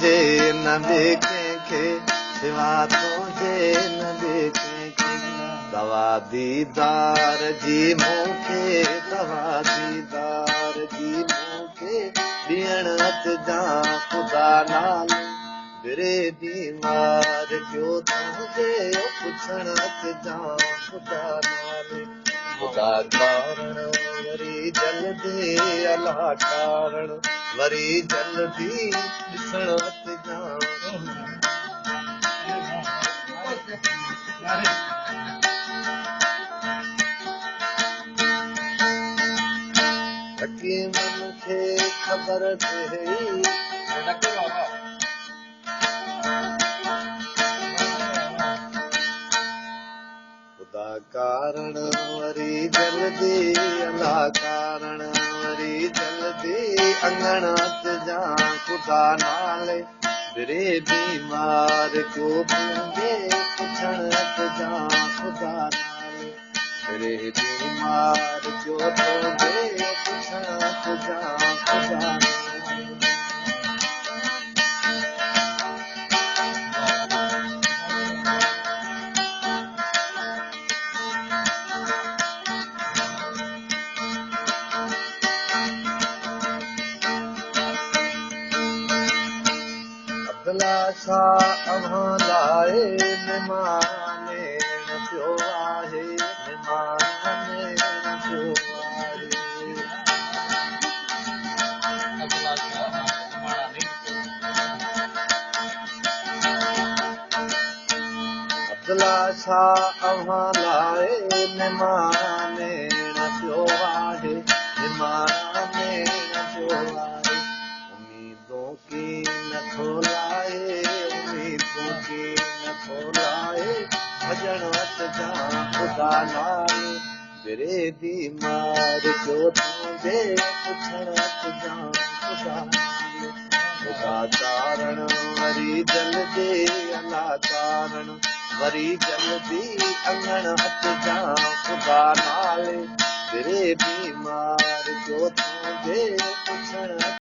تنهنجي نه ٻئي ڪنهن کي، سوا تنهنجي نه ٻئي ڪنهن کي. دوا ديدار جي مون کي، دوا ديدار جي مون کي ڏيڻ اچجان خدا نالي. بري بيمار ڪيو تنهنجي پڇڻ اچجان خدا نالي. خدا ڪارڻ وري جلدي، الله ڪارڻ وري جلدي ڏسڻ اچجان. حڪيمن کي خبر ٿئي، خدا ڪارڻ وري جلدي، الله ڪارڻ وري جلدي اڱڻ اچجان خدا نالي. بري بيمار ڪيو تنهنجي پڇڻ اچجان خدا نالي. بري بيمار ڪيو تنهنجي پڇڻ اچجان خدا نالي. عبدلا شاهه اوهان لاءِ نماڻ پيو آهي، نماڻ پيو آهي. عبدلا شاهه اوهان لاءِ نماڻ پيو آهي، نماڻ پيو آهي. اميدون ڪي نٿو لاهي، اميدون ڪي نٿو لاهي، ڀڄڻ اچجان خدا نالي. بري بيمار ڪيو تنهنجي پڇڻ اچجان خدا نالي. خدا ڪارڻ وري جلدي، الله ڪارڻ وري جلدي اڱڻ اچجان خدا نالي. بري بيمار ڪيو تنهنجي پڇڻ.